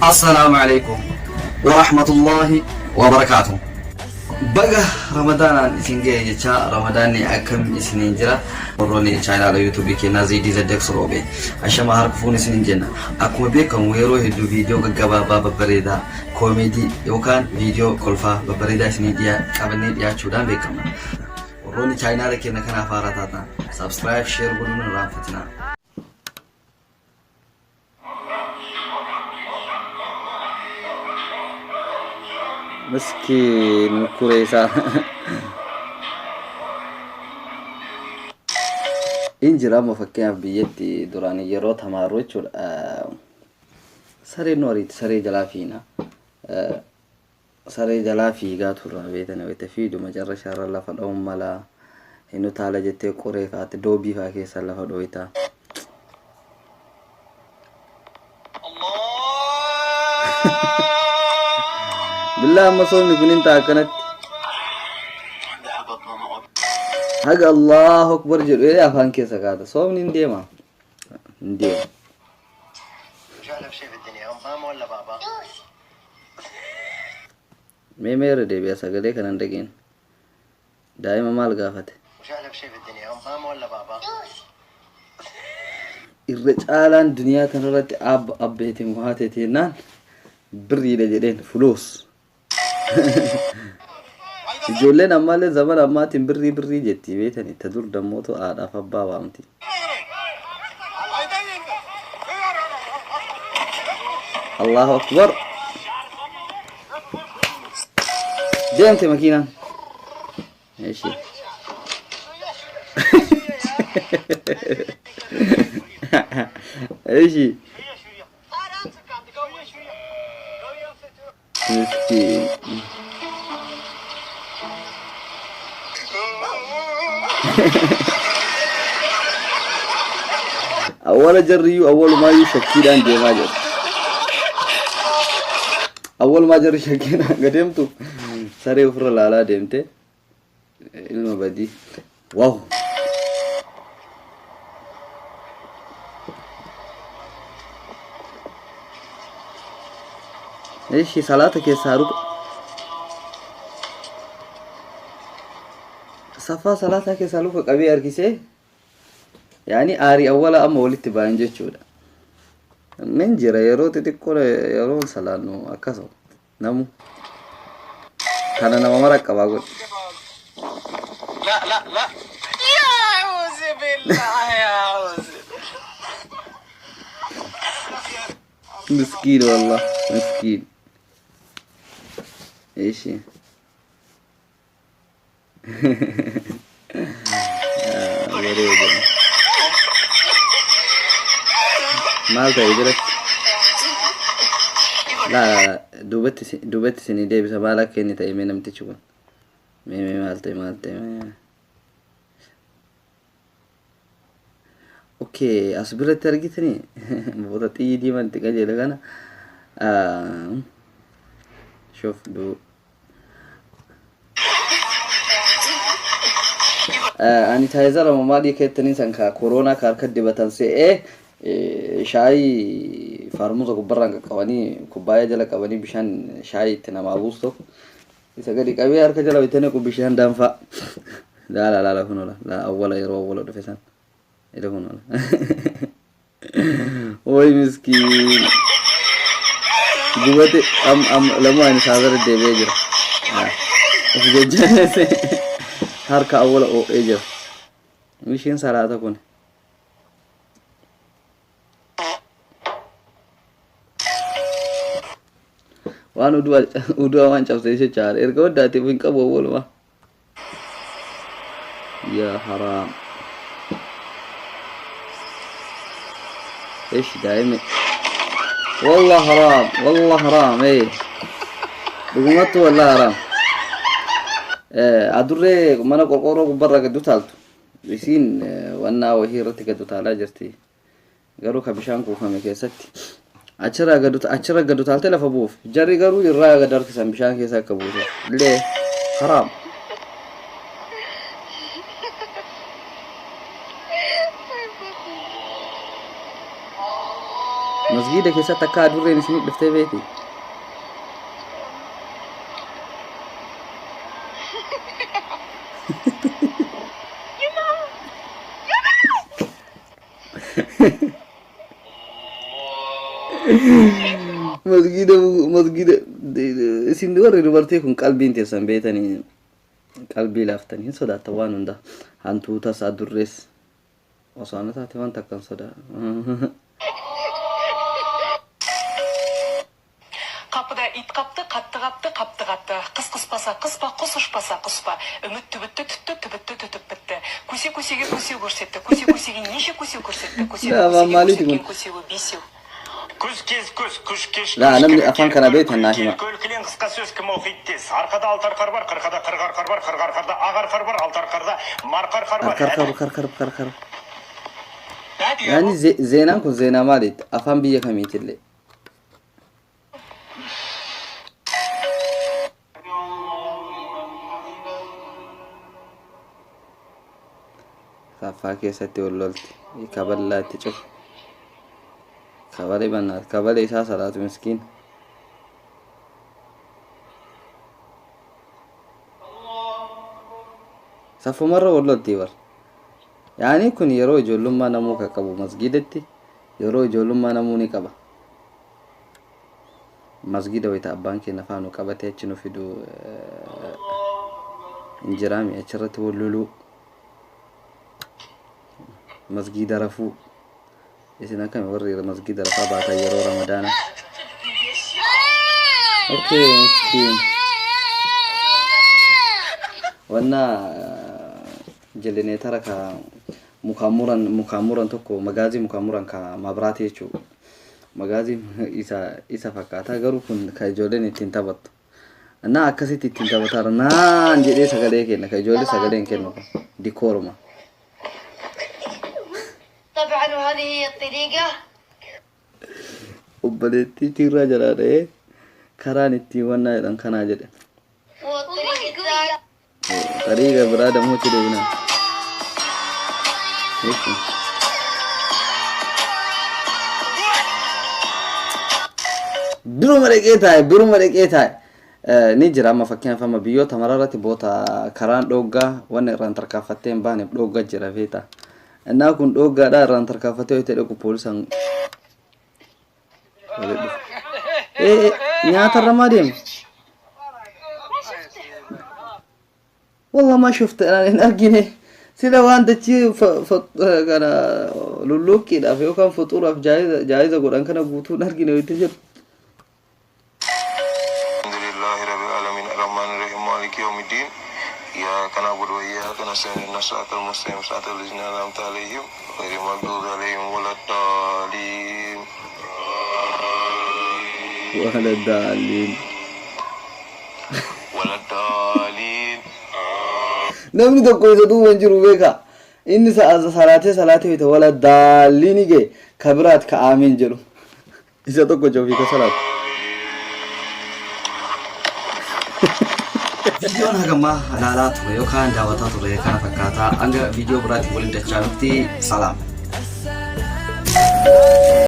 Assalaamu alaikum wa rahmatullahi wa barakaatuh. Baga Ramadaanaan isin ga'e jecha Ramadaanni akkam isiniin jira. Warroonni chaayinaadha yuutuubii keenyaa Ziidii Zaddeeq Soroobe. Ashamaa harka fuun isiniin jenna. Akkuma beekamu yeroo hedduu viidiyoo gaggabaabaa babbareedaa koomeedii yookaan viidiyoo kolfaa babbareedaa isinii qabannee dhiyaachuudhaan beekamna. Warroonni chaayinaala keenya kanaaf haaraa taatan subscribe share godhuun hin irraanfatinaa. Miskiin mukkuree isaa. In jira amma fakkeenyaaf biyyatti duraan yeroo tamaarru jechuudha. Sareen nu ariiti saree jalaa fiina. Saree jalaa fiigaa turra beetani wayita fiidu macarrashaa irra lafa dha'uun mala hin utaala jettee qoree fa'aatti doobii fa'a keessa lafa dhooyta. Billaa amma soomni kun hin ta'a akkanatti. Haga Allahu Akbar jedhu ee afaan keessa kaata. Soomni hin deema. Hin deema. Mee mee irra deebi'a sagalee kana hin dhageen. Daa'ima maal gaafate? Irra caalaan duniyaa tanarratti abba abbeeti muhaate teennaan birriidha jedheen fuloos. Ijoolleen ammaallee zamana ammaatiin birrii birrii jetti beetani ta dur dammootu haadhaaf abbaa waamti. Allahu Akbar. Deemte makiinaan. Eshi. Eshi. Miskiin. Awwala jarriyyuu awwalumayyuu shakkiidhaan deemaa jiru. Awwalumaa jarri shakkiidhaan gad deemtu saree ofirra laalaa deemte ilma badii. Wow. Ishi salaata keessaa ruka. Safaa salaataa keessaa luka qabee harkisee yaani aarii awwala amma walitti ba'an jechuudha. Nin jira yeroo xixiqqoo yeroo salaannu akkasuma. Namu. Kana nama mara qabaa godhi. لا لا لا يا أعوذ بالله يا أعوذ. Miskiin wallah miskiin. Ishi. Bareeda. Maal ta'e biratti? Laa duubatti duubatti isinii deebisa maal akka inni ta'e mee namtichi kun. Mee mee maal ta'e maal ta'e mee. Okay, as biratti argitanii boota xiyyi diimaan itti qajeele kana. Shuf du Ani taayizara maalii keettanii san ka koronaa ka harka dibatan se'ee shaayii faarmuza gubbarraan qaqqabanii kubbaayyaa jala qabanii bishaan shaayii itti namaa buustu isa gadi qabee harka jala bitanii kun bishaan danfaa laala laala kun ola la awwala yeroo awwala dhufe san ila kun ola Woy miskiin. Gubate am am lamuu ani saazara deebi'ee jira. Of jajjabeesse harka awwala oo'ee jira. Isheen salaata kun. Waan udu'a waan cabsee jechaadha. Erga waddaatiif hin qabu awwaluma. Yaa haraam. Ish daa'imni. Wallah haraam. Wallah haraam. Ee. Dhugumattu wallah haraam. Adurree mana qorqoorroo gubbarraa gad utaaltu. Isiin wannaa wahii irratti gad utaalaa jirti. Garuu ka bishaan kuufame keessatti achirraa gad achirra gad utaalte lafa bu'uuf. Jarri garuu irraa gad harkisan bishaan keessa akka buusuuf. Lee haraam. Masgiida keessatti akka adurreen isinii dhuftee beeti. Masgiida masgiida isin warri dubartii kun qalbiin teessan beetanii qalbii laaftanii hin sodaattan waan hunda hantuutas adurrees osoo ana taate waan takka hin sodaa. Қапыда ит қапты, қатты қапты, қапты қатты. Қыс қыспаса қыспа, құс ұшпаса құспа. Үміт түбітті түтті, түбітті түтіп бітті. Көсе көсеге көсеу көрсетті. Көсе көсеге неше көсеу көрсетті? Көсе Laa көсеге maaliiti kun? көрсеткен көсеуі бесеу. Күз кез көз күш кеш. Laa namni afaan kana beektan naa hima. Көлкілең қысқа сөз кім оқиды тез. Арқада алты арқар бар, қырқада қырық арқар бар, қырық арқарда ақ арқар бар, алты арқарда марқа арқар бар. Karkar karkar karkar. Yaani zeenaan kun zeenaa maaliiti? Afaan biyya kamiitillee? Saffaa keessatti wal lolti. Kaballaa itti cufu. Kabalee bannaat. Kabalee isaa salaatu miskiin. Saffumarra wal lolti bar. Yaani kun yeroo ijoollummaa namuu kan qabu masgiidatti yeroo ijoollummaa namuu ni qaba. Masgiida wayita abbaan keenya afaan nu qabatee achi nu fidu hin jiraami achirratti wal loluu. Masgiida rafuu. Isin akkami warri masgiida rafaa baatan yeroo ramadaana? Okay, miskiin. Wanna jelineetara ka mukaan muran mukaan muran tokko magaazii mukaan muran ka mabraati jechuudha. Magaazii isa isa fakkaata garuu kun ka ijoolleen ittiin taphattu. Na akkasitti ittiin taphataara naan jedhee sagalee kenna ka ijoollee sagalee hin kennu kun dikooruma. طبعا وهذه هي الطريقة. Obboleettii tiirraa jalaa dha'ee karaan ittiin wannaa jedhan kanaa jedhe. والطريقة الثانية. Xariiqa biraa dammoo itti deebinaa. Biruma dhaqee taa'e biruma dhaqee taa'e. Ni jira amma fakkeenyaaf amma biyyoota maraarratti boota karaan dhooggaa wanna irraan tarkaanfattee hin baaneef dhooggaa jira feeta. Innaa kun dhooggaadha irraan tarkaanfattee yoo ta'e dhaqu poolisaan walitti dhufu. Ee nyaatarra maa deema? Wallah ma shufte anaan hin argine. Sila waan dachii kana lulluuqqiidhaaf yookaan fuxuuraaf jaayiza godhan kana guutuu hin argine wayita jedhu. الحمد لله رب العالمين الرحمن الرحيم مالك يوم الدين إياك نعبد وإياك نستعين اهدنا الصراط المستقيم صراط الذين أنعمت عليهم غير المغضوب عليهم ولا الضالين. Wala daaliin. ولا الضالين. Namni tokko isa duuba hin jiru beeka. Inni salaatee salaatee wayita wala daaliin ga'e ka biraat ka aamiin jedhu. Isa tokko ofii ka salaatu. Viidiyoon hagammaa ilaalaa ture yookaan daawwataa ture kana fakkaataa hanga viidiyoo biraatiin waliin dachaa nutti salaam.